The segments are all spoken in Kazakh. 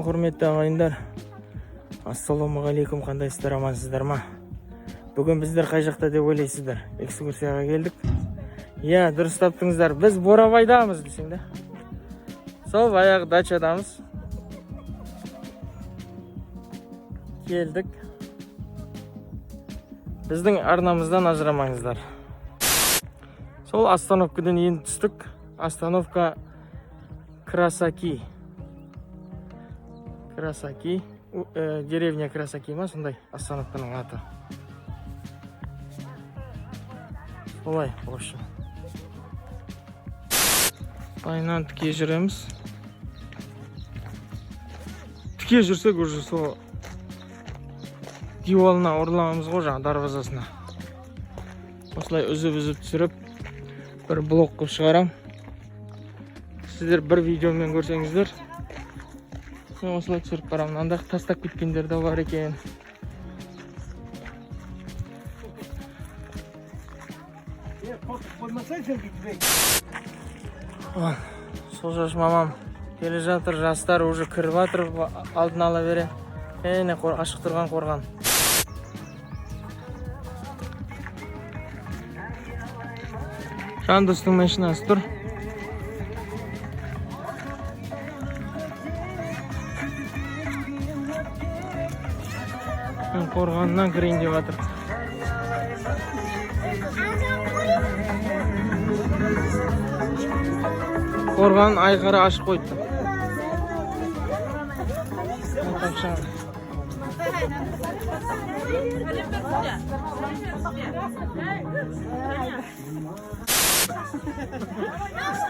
Құрметті ағайындар, ассалаумағалейкум, қандайсыздар, амансыздар ма? Бүгін біздер қай жақта деп ойлайсыздар? Экскурсияға келдік. Иә, дұрыс таптыңыздар, біз Бурабайдамыз десең де. Сол баяғы дачадамыз. Келдік. Біздің арнамыздан ажырамаңыздар. Сол остановкадан енді түстік. Остановка Красаки. Красаки. Деревня Красаки ма сондай остановканың аты. Солай, в общем. Былайынан тіке жүреміз. Тіке жүрсек уже сол диуалына ұрыламыз ғой, жаңа дарбазасына. Осылай үзіп-үзіп түсіріп бір блок қылып шығарам. Сіздер бір видеомен көрсеңіздер, мен осылай түсіріп барамын. Анда тастап кеткендер де бар екен. Сол жас мамам келе жатыр, жастар уже кіріп жатыр, алдын ала бере. Әне ашық тұрған қорған. Жандостың машинасы тұр. Мен қорғаннан кірейін деп жатыр. Қорған айқара ашып қойыпты.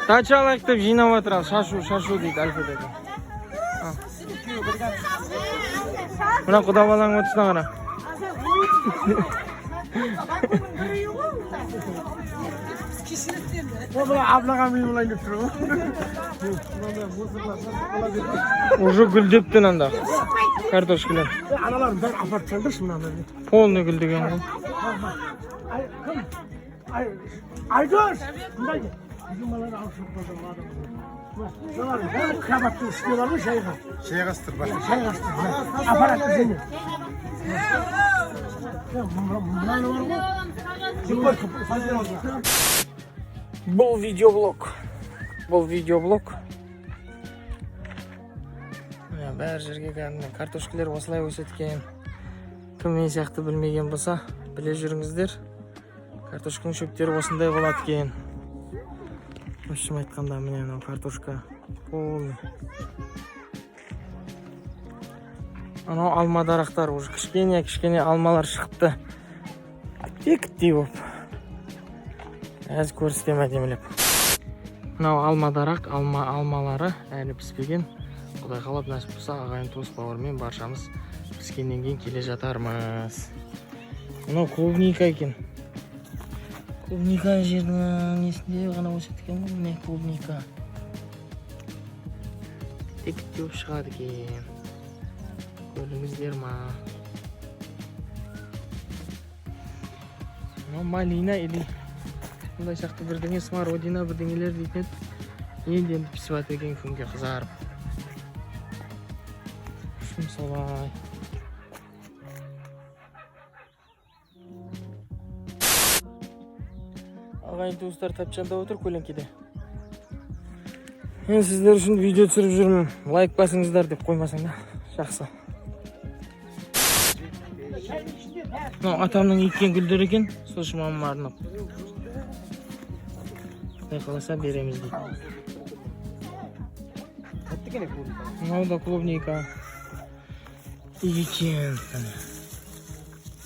Дача алайық деп жинап жатыр, ал шашу, шашу дейді Альфа деді. Мына құда баланың отырысына қара. Уже гүлдепті мынанда картошкалар. Аналарын бәрін апарып салдыршы мынаны. Полный гүлдеген ғой. Кім? Айдос! Мындай біздің балалар алып шығып қалды адам. Мыналардың бәрі кроваттың үстіне бар ғой, шайға. Шайғастыр бар. Шайғастыр. Аппарат іздене. Мынаны бар ғой. Бұл видеоблог. Бұл видеоблог. Міне, бәр жерге кәдімгі картошкалар осылай өседі екен. Кім мен сияқты білмеген болса, біле жүріңіздер. Картошканың шөптері осындай болады екен. В общем айтқанда, міне мынау картошка полный. Анау алма дарақтар уже кішкене кішкене алмалар шығыпты. Тектей болып. Әз көрсетемін әдемілеп. Мынау алма дарақ, алмалары әлі піспеген. Құдай қалап нәсіп болса, ағайын туыс бауырмен баршамыз піскеннен кейін келе жатармыз. Мынау клубника екен. Клубника жердің несінде ғана өседі екен ғой, міне клубника. Тектей болып шығады екен. Көрдіңіздер ма? Мынау малина или сондай сияқты бірдеңе, смородина бірдеңелер дейтін еді. Енді енді пісіп жатыр екен күнге қызарып. Шым солай. Ағайын туыстар тапчанда отыр көлеңкеде. Мен сіздер үшін видео түсіріп жүрмін. Лайк басыңыздар деп қоймасаң да жақсы. Мынау атамның еккен гүлдері екен, сол үшін мамама арнап. Құдай қаласа береміз дейді. Мынау да клубника екен.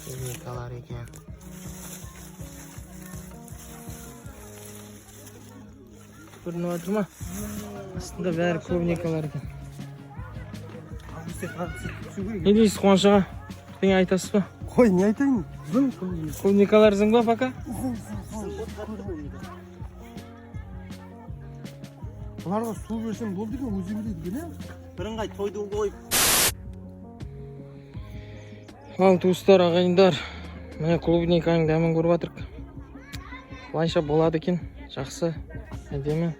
Клубникалар екен. Көрініп жатыр ма? Астында бәрі клубникалар екен. Не дейсіз, Қуаныш аға? Бірдеңе айтасыз ба? Қой, не айтайын? Зың Клубникалар зың ба пока? Бұларға су берсең болды екен, өзі біледі екен, ә? Бірыңғай тойды қойып. Ал туыстар, ағайындар, міне клубниканың дәмін көріп жатырық. Былайша болады екен, жақсы, әдемі.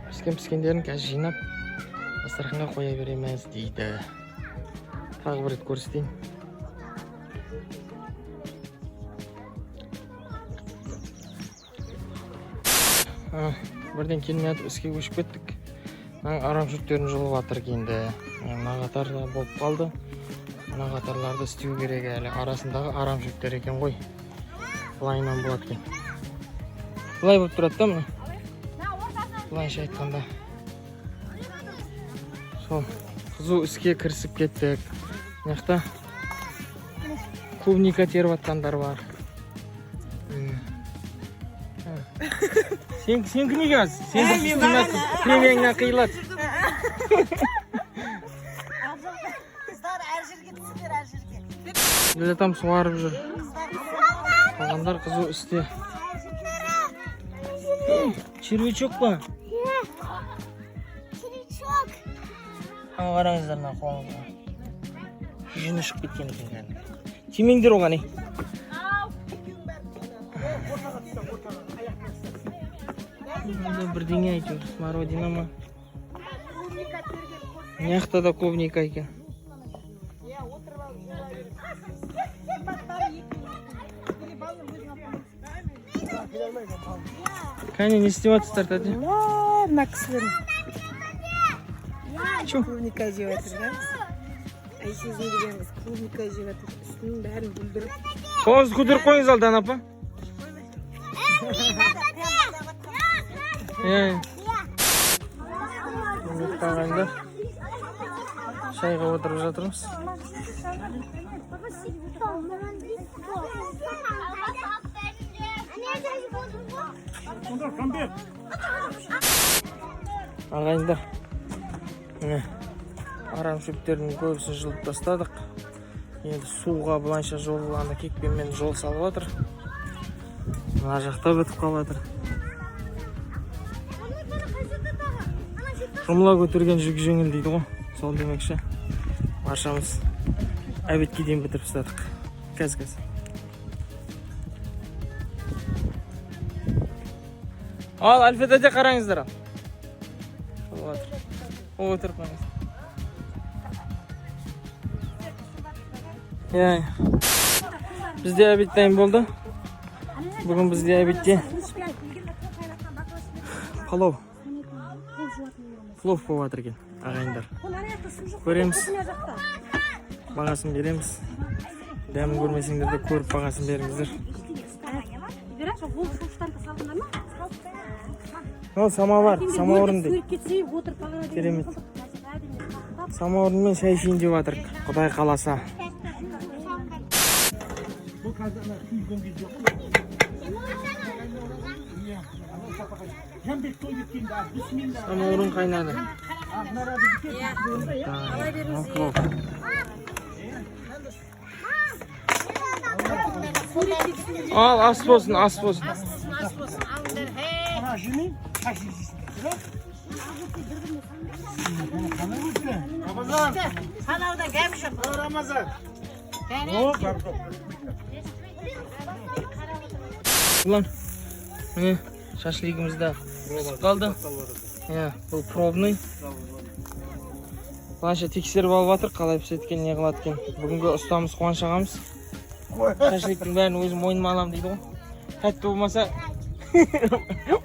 Піскен піскендерін қазір жинап, Дастарханға қоя береміз дейді. Тағы бір рет көрсетейін. Бірден келмей жатып іске көшіп кеттік. Мынаның арам шөптерін жұлып жатыр енді. Мына қатар да болып қалды. Мына қатарларды істеу керек әлі. Арасындағы арам шөптер екен ғой. Былайынан болады екен. Былай болып тұрады да мына. Былайша айтқанда. Сол қызу іске кірісіп кеттік. Мына жақта клубника теріп жатқандар бар. Сенікі неге аз? Сен премияңнан қиылады. Қыздар, әр жерге түсіңдер, әр жерге. Ләззат суарып жүр. Қалғандар қызу істе. Червячок па? Червячок. Ана қараңыздар мына қолыңызға. Жүні шығып кеткен екен кәдімгі. Тимеңдер оған, ей. Мында бірдеңе әйтеуір, смородина ма? Мына жақта да клубника екен. Кәне, не істеп жатырсыздар, тәте? Мына кісілер Чу. клубника жеп жатыр да. Айсезім деген қыз клубника жеп жатыр. Үстінің бәрін бүлдіріп. Қолыңызды көтеріп қойыңыз ал, Дана апа. Иә. Құрметті ағайындар, шайға отырып жатырмыз. Ағайындар, міне арам шөптердің көбісін жұлып тастадық. Енді суға былайша жол, ана кекпенмен жол салып жатыр. Мына жақта бітіп қалып жатыр. Жұмыла көтерген жүк жеңіл дейді ғой. Сол демекші, баршамыз обедке дейін бітіріп тастадық. Қазір. Ал, Альфа тәте, қараңыздар. Болып жатыр. Отырып қойыңыз. Иә. Бізде обед дайын болды. Бүгін бізде обедте палау. Плов болып жатыр екен, ағайындар. Көреміз. Бағасын береміз. Дәмін көрмесеңдер де көріп бағасын беріңіздер. Мынау самовар, самаурын дейді. Керемет. Самаурынмен шай ішейін деп жатырық. Құдай қаласа. Бұл қазір ана күйген кез жоқ. Жәнбек той біткенде, бисмилля. Самаурын қайнады. Плов. Ал, ас болсын, ас болсын. Ана жемеймін, шашы жейсің. Рамазан. Палаудан гәп жоқ. Рамазан. О, гәп жоқ. Ұлан, міне шашлигіміз де пісіп қалды. Иә, бұл пробный. Былайша тексеріп алып жатыр, қалай піседі екен, не қылады екен. Бүгінгі ұстамыз Қуаныш ағамыз. Шашликтің бәрін өзім мойныма аламын дейді ғой. Тәтті болмаса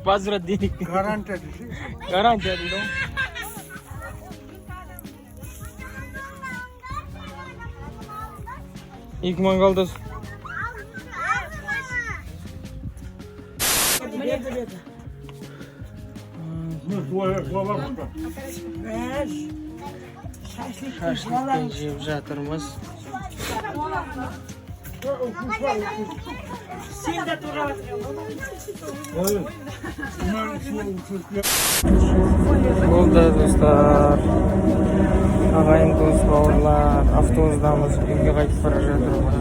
возврат денег. Гарантия десең. Гарантия дейді ғой. Екі мангалда. Шашликтен жеп жатырмыз. Болды, достар. Ағайын, туыс, бауырлар, автобустамыз, үйге қайтып бара жатырмыз.